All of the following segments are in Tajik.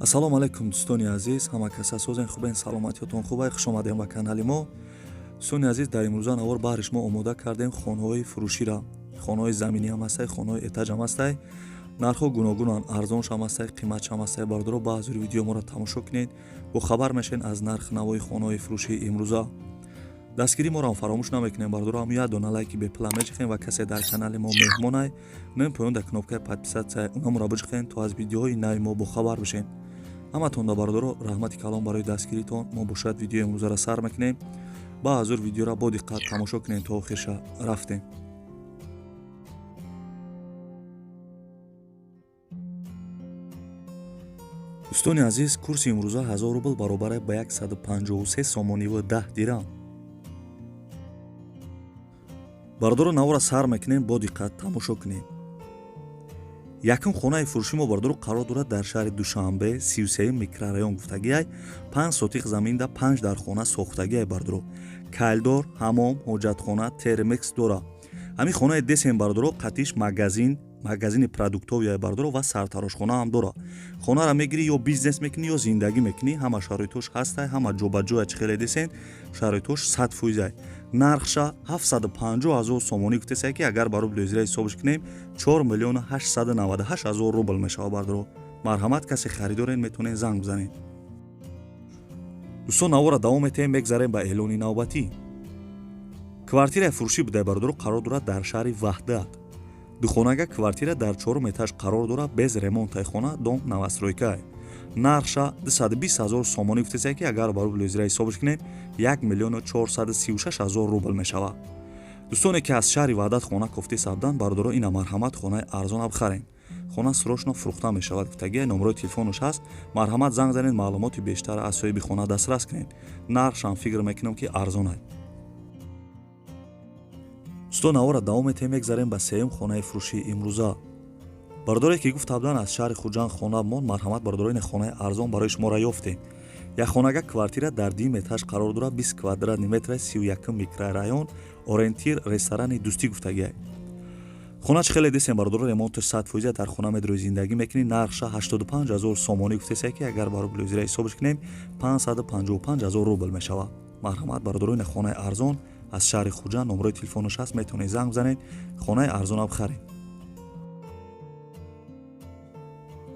Ассалому алайкум, дӯстони азиз, ҳама каса созен, хубен, саломатиётон хубай. Хуш омадем ба канали мо. Дӯстони азиз, дар имрӯза навор баҳри шумо омода кардем хонаҳои фурӯшира. Хонаҳои заминӣ ҳам ҳастай, хонаҳои этаж ҳам ҳастай. Нархҳо гуногунанд, арзонш ҳам ҳастай, қиматш ҳам ҳастай. Бародаро, ба ҳазури видео моро тамошо кунед, бохабар мешавед аз нархи навои хонаҳои фурӯшии имрӯза. Дастгирии моро ҳам фаромӯш намекунем, бародаро, ҳам як дона лайки бепула меҷиқем ва касе дар канали мо меҳмонай, нем поён дар кнопкаи подписаться унамро биҷиқем, то аз видеоҳои нави мо бохабар бишем. Ҳаматонда, бародаро, раҳмати калон барои дастгиритон. Мо бошад видеои имрӯзаро сар мекунем. Ба ҳазур видеоро бо диққат тамошо кунем то охирша. Рафтем. Дӯстони азиз, курси имрӯза 1000 рубл баробар ба 153 сомониву 10 дирам. Бародаро, навора сар мекунем, бо диққат тамошо кунем. Якум хонаи фурӯши мо, бародаро, қарор дорад дар шаҳри Душанбе, 33 микрорайон гуфтагиай, 5 сотиқ заминда 5 дар хона сохтагиай. Бародаро, калдор, ҳамом, ҳоҷатхона, термекс дора. Ҳамин хонаи десем, бародаро, қатиш магазин, магазини продуктовия, бародаро, ва сартарошхона ҳам дора. Хонаро мегирӣ, ё бизнес мекунӣ, ё зиндагӣ мекунӣ, ҳама шароитош ҳастай, ҳама ҷобаҷоя. Чӣ хеле десен, шароитош 100%-ай. Нархша 750 ҳазор сомонӣ гуфтесай, ки агар ба рубли ҳозира ҳисобш кунем, 4 миллиону 898 ҳазор рубл мешавад. Бародаро, марҳамат, касе харидорен, метавонед занг бизанед. Дӯстон, навора давом метаҳем, мегзарем ба эълони навбатӣ. Квартираи фурӯшӣ будай, бародаро, қарор дорад дар шаҳри Ваҳдат. Духонага квартира дар чорум этаж қарор дорад, без ремонтай хона, дом новостройкае. Нархша 220 ҳазор сомонӣ гуфтесай, ки агар ба рубли ҳозира ҳисобш кунем, 1 миллиону 436 ҳазор рубл мешавад. Дӯстоне ки аз шаҳри Ваҳдат хона кофти сабдан, бародаро, ина марҳамат, хонаи арзона бихарен. Хона срочно фурӯхта мешавад гуфтагия, номерои телефонаш ҳаст, марҳамат, занг занед, маълумоти бештар аз соҳиби хона дастрас кунед. Нархшам фикр мекунам, ки арзонай. Дӯстон, навора давом метаҳем, мегзарем ба сеюм хонаи фурӯшии имрӯза. Бародаре ки гуфт табдан аз шаҳри Хуҷанд хона монд, марҳамат, бародаро, ин хонаи арзон барои шуморо ёфтем. Якхонага квартира дар дим этаж қарор дорад, 20 квадратный метра, 31 микрорайон, ориентир ресторани Дӯстӣ гуфтагиай. Хона чӣ хеле десем, бародаро, ремонташ 100%, дар хона медрои зиндагӣ мекунӣ. Нархша 85 ҳазор сомонӣ гуфтесай, ки агар ба рубли ҳозира ҳисобш кунем, 555 ҳазор рубл мешавад. Марҳамат, бародаро, ин хонаи арзон аз шаҳри Хуҷанд, номерои телефонаш ҳаст, метавонед занг бизанед, хонаи арзона бихаред.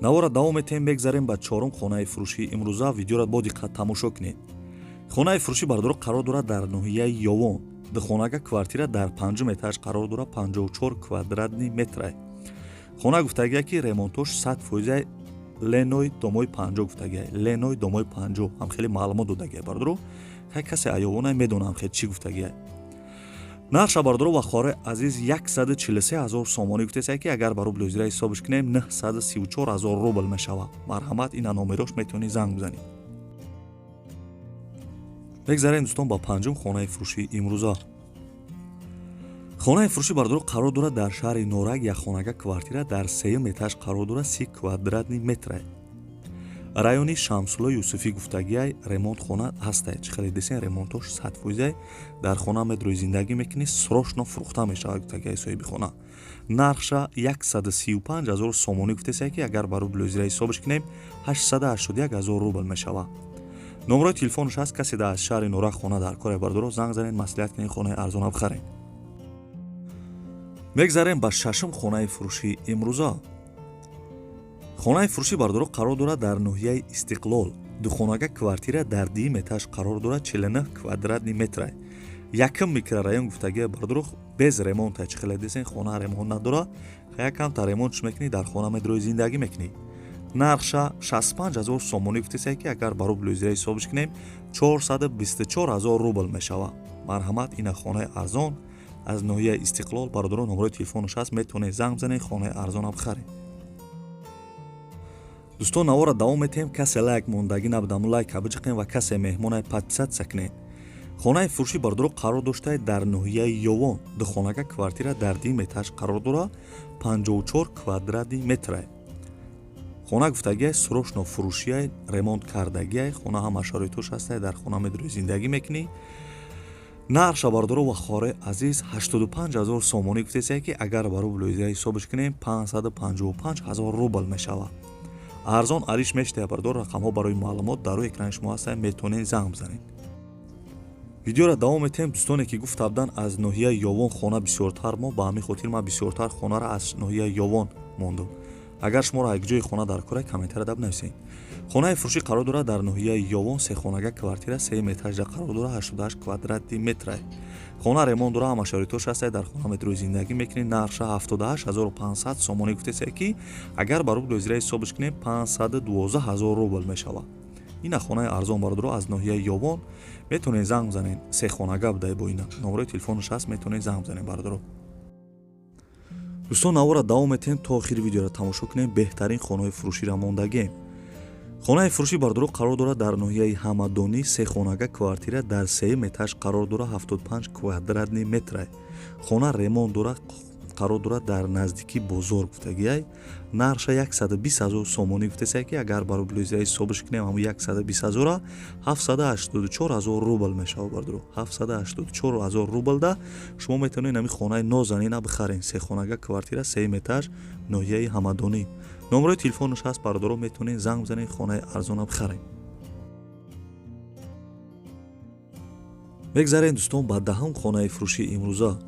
Навора давом метаҳем, мегзарем ба чорум хонаи фурӯшии имрӯза. Видеоро бо диққат тамошо кунед. Хонаи фурӯшӣ, бародаро, қарор дорад дар ноҳияи Ёвон. Духонага квартира дар панҷум этаж қарор дорад, 54 квадратный метрай. Хона гуфтагия, ки ремонтош 100%-ай, леной домои 50 гуфтагия, леной домои 50 ҳам хеле маълумот додагия. Бародаро, ҳай касе аёвонай медонам хел чӣ гуфтагия. Нархша, бародаро ва хоҳарои азиз, 143 ҳазор сомонӣ гуфтесай, ки агар ба рубли ҳозира ҳисобш кунем, 934 ҳазор рубл мешавад. Марҳамат, ина номерош, метавонед занг бизанед. Мегзарем, дӯстон, ба панҷум хонаи фурӯшии имрӯза. Хонаи фурӯшӣ, бародаро, қарор дорад дар шаҳри Норак. Якхонага квартира дар сеюм этаж қарор дорад, 30 квадратный метрай, райони Шамсулло Юсуфӣ гуфтагиай. Ремонт хона ҳастай, чӣ хеле десен, ремонтош 100%-ай, дар хона медрои зиндагӣ мекунӣ, срочно фурӯхта мешавад гуфтагиай соҳиби хона. Нархша 135 ҳазор сомонӣ гуфтесай, ки агар ба рубли ҳозира ҳисобш кунем, 881 ҳазор рубл мешавад. Номерои телефонаш ҳаст, касе дар шаҳри Норак хона дар коре, бародаро, занг занед, маслиҳат кунед, хонаи арзона бихаред. Мегзарем ба шашум хонаи фурӯшии имрӯза. Хонаи фурӯшӣ, бародаро, қарор дорад дар ноҳияи Истиқлол. Духонага квартира дар дуюм этаж қарор дорад, 49 квадратный метрай, якум микрорайон гуфтагия. Бародаро, без ремонта, чӣ хеле десен, хона ремонт надора, якамта ремонтш мекунӣ, дар хона медрои зиндагӣ мекунӣ. Нархша 65 ҳазор сомонӣ гуфтесай, ки агар ба рубли ҳозира ҳисобш кунем, 424 ҳазор рубл мешавад. Марҳамат, ина хонаи арзон аз ноҳияи Истиқлол. Бародаро, номерои телефонаш ҳаст, метавонед занг бизанед, хонаи арзона бихаред. Дӯстон, навора давом метаҳем. Касе лайк мондагӣ набудаму лайка биҷиқем ва касе меҳмонай, подписаться кунед. Хонаи фурӯшӣ, бародаро, қарор доштае дар ноҳияи Ёвон. Духонага квартира дар дуюм этаж қарор дорад, 54 квадратный метрай. Хона гуфтагиай срочно фурӯшиай, ремонт кардагиай хона, ҳама шароитош ҳастай, дар хона медрои зиндагӣ мекунӣ. Нархша, бародаро ва хоҳарои азиз, 85 ҳазор сомонӣ гуфтесай, ки агар ба рубли ҳозира ҳисобш кунем, 555 ҳазор рубл мешавад. Арзон алиш мештая, бардор. Рақамҳо барои маълумот дар рӯи экрани шумо ҳастанд, метавонед занг бизанед. Видеоро давом метиҳем. Дӯстоне ки гуфта буданд, аз ноҳияи Ёвон хона бисёртар мо, ба ҳамин хотир ман бисёртар хонаро аз ноҳияи Ёвон мондум. Агар шуморо як ҷои хона дар кора, комментарияда бинависед. Хонаи фурӯшӣ қарор дорад дар ноҳияи Ёвон, сехонага квартира, сеюм этажда қарор дорад, 88 квадратный метра. Хона ремонт дора, ҳама шароитош ҳастад, дар хона метрои зиндагӣ мекунед. Нархша 78 500 сомонӣ гуфтесае, ки агар ба рубли озира ҳисобш кунем, 512 ҳазор рубл мешавад. Ина хонаи арзон, бародаро, аз ноҳияи Ёвон метавонед занг бизанед. Сехонага будай, бо ина номерои телефонаш ҳаст, метавонед занг бизанед, бародаро. Дӯстон, навора давом метиҳем, то охири видеоро тамошо кунем. Беҳтарин хонаҳои фурӯширо мондагем. Хонаи фурӯшӣ, бародаро, қарор дорад дар ноҳияи Ҳамадонӣ, сехонага квартира, дар сеюм этаж қарор дорад, 75 квадратный метра. Хона ремонт дорад, қарор дорад дар наздикии бозор гуфтагиай. Нархша 120 ҳазор сомонӣ гуфтесае, ки агар ба рубли ҳисобш кунем, ҳамн 120 ҳазора 784 ҳазор рубл мешавад, бародаро. 784 ҳазор рублда шумо метавонед ҳамин хонаи нозанина бихаред. Сехонага квартира, сеюм этаж, ноҳияи Ҳамадонӣ. Номерои телефонаш ҳаст, бародаро, метавонед занг бизанед, хонаи арзона бихаред. Мегзарем, дӯстон, ба даҳум хонаи фурӯшии имрӯза.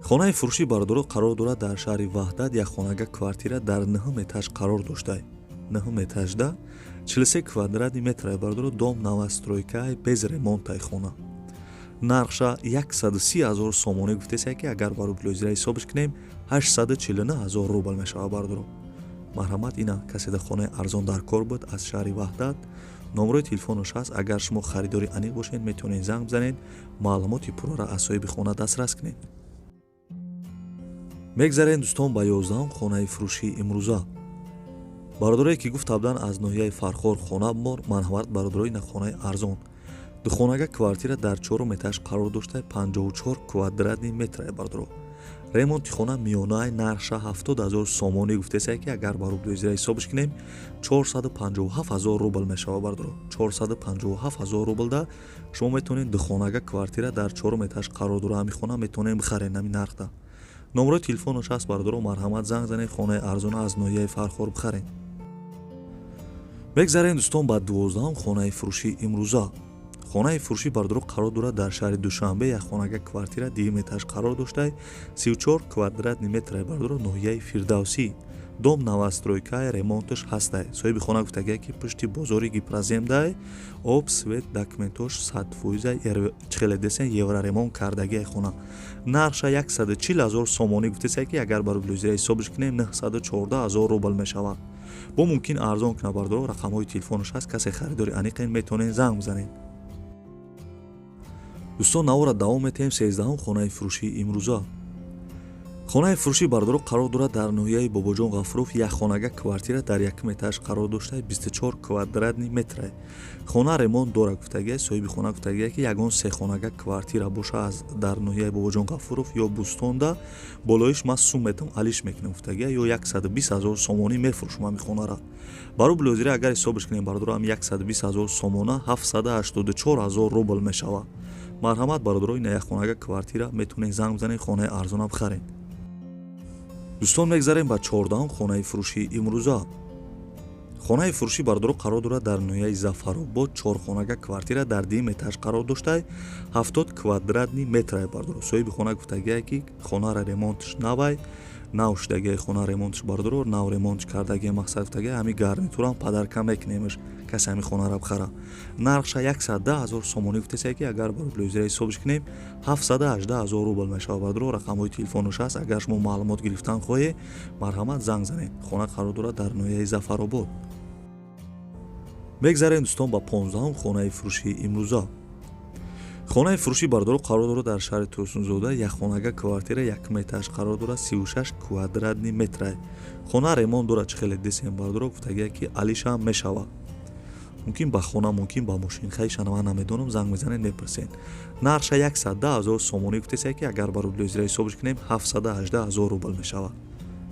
Хонаи фурӯшӣ, бародаро, қарор дорад дар шаҳри Ваҳдат, як хонага квартира дар нӯҳум этаж қарор дошта, нӯҳум этажда, 43 квадратный метра, бародаро. Дом новостройкаи, без ремонтаи хона. Нархша 130 ҳазор сомонӣ гуфтесае, ки агар ба рубли озира ҳисобш кунем, 849 ҳазор рубл мешавад, бародаро. Марҳамат, ина касе дар хонаи арзон дар кор буд аз шаҳри Ваҳдат, номерои телефонаш ҳаст. Агар шумо харидори аниқ бошед, метавонед занг бизанед, маълумоти пуррара аз соҳиби хона дастрас кунед. Мегзарем, дӯстон, ба 11-ум хонаи фурӯшии имрӯза. Бародарое ки гуфта буданд, аз ноҳияи Фархор хона бимор, марҳамат, бародаро, ина хонаи арзон, духонага квартира дар чорум этаж қарор дошта, 54 квадратный метра, бародаро. Ремонти хона миёнаи. Нархша 70 ҳазор сомонӣ гуфтесае, ки агар ба рубли озира ҳисобш кунем, 457 ҳазор рубл мешавад, бародаро. 457 ҳазор рублда шумо метавонед духонага квартира дар чорум этаж қарор дора, ҳамин хона метавонед бихаред ҳамин нархда. Номерои телефонаш ҳаст, бародаро, марҳамат, занг занед, хонаи арзона аз ноҳияи Фархор бихаред. Мегзарем, дӯстон, ба 12-ум хонаи фурӯшии имрӯза. Хонаи фурӯшӣ, бародаро, қарор дорад дар шаҳри Душанбе, як хонага квартира, дуюм этаж қарор дошта, 34 квадратный метра, бародаро, ноҳияи Фирдавсӣ. Дом новостройкаи, ремонташ ҳастай. Соҳиби хона гуфтагия, ки пушти бозори Гипроземдай, об, свет, документош 100%, чихеле десен, евроремонт кардагиай хона. Нархша 140 ҳазор сомонӣ гуфтесае, ки агар ба рубли озира ҳисобш кунем, 914 ҳазор рубл мешавад. Бо мумкин арзон кунад, бародаро. Рақамҳои телефонаш ҳаст, касе харидори аниқен, метавонед занг бизанед. Дӯстон, навора давом метиҳем. 13-ум хонаи фурӯшии имрӯза. Хонаи фурӯшӣ, бародаро, қарор дорад дар ноҳияи Бобоҷон Ғафуров, як хонага квартира дар якум этаж қарор дошта, 24 квадратный метра. Хона ремонт дорад гуфтагия. Соҳиби хона гуфтагия, ки ягон сехонага квартира боша аз дар ноҳияи Бобоҷон Ғафуров ё Бӯстонда, болоиш ман сум метам, алиш мекунам гуфтагия, ё 120 ҳазор сомонӣ мефурӯшам ҳамин хонара. Ба рубли озира агар ҳисобш кунем, бародаро, ҳам 120 ҳазор сомона 784 ҳазор рубл мешавад. Марҳамат, бародаро, ина як хонага квартира, метавонед занг бизанед, хонаи арзона бихаред. Дӯстон, мегзарем ба 14-ум хонаи фурӯшии имрӯза. Хонаи фурӯшӣ, бародаро, қарор дорад дар ноҳияи Зафаробод, чорхонага квартира дар дуюм этаж қарор дошта, 70 квадратный метра, бародаро. Соҳиби хона гуфтагие, ки хонара ремонтш навай, нав шудагиай хона ремонтш, бародаро, нав ремонтш кардагиай. Мақсад гуфтагиай, ҳамин гарнитурам подарка мекунемш, касе ҳамин хонара бихара. Нархша 110 ҳазор сомонӣ гуфтесае, ки агар ба рубли озира ҳисобш кунем, 718 ҳазор рубл мешавад, бародаро. Рақамҳои телефонаш ҳаст, агар шумо маълумот гирифтан хоҳед, марҳамат, занг занед. Хона қарор дорад дар ноҳияи Зафаробод. Мегзарем, дӯстон, ба 15-ум хонаи фурӯшии имрӯза. Хонаи фурӯшӣ, бародаро, қарор дорад дар шаҳри Турсунзода, як хонага квартира, якум этаж қарор дорад, 36 квадратный метра. Хона ремонт дорад, чӣ хеле десем, бародаро, гуфтагия, ки алишам мешавад, мумкин ба хона, мумкин ба мошин, хайшана ман намедонам, занг мезанед, мепурсед. Нархша 110 ҳазор сомонӣ гуфтесае, ки агар ба рубли озира ҳисобш кунем, 718 ҳазор рубл мешавад.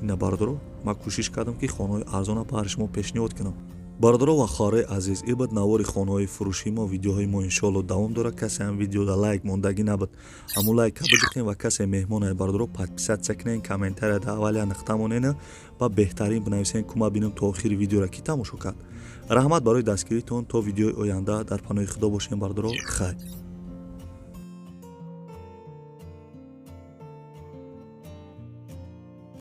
Ина, бародаро, ман кӯшиш кардам, ки хонаҳои арзона баҳри шумо пешниҳод кунам. Бародаро ва хоҳарои азиз, ин буд навори хонаҳои фурӯшии мо. Видеоҳои мо, иншоалло, давом дорад. Касе ҳам видеода лайк мондагӣ набуд, ҳамун лайка биҷиқем ва касе меҳмонае, бародаро, подписаться кунен, комментария да аввал я нуқта монена ва беҳтарин бинависен, кума бинем, то охири видеора кӣ тамошо кард. Раҳмат барои дастгиритон. То видеои оянда дар паноҳи Худо бошем, бародаро. Хайр.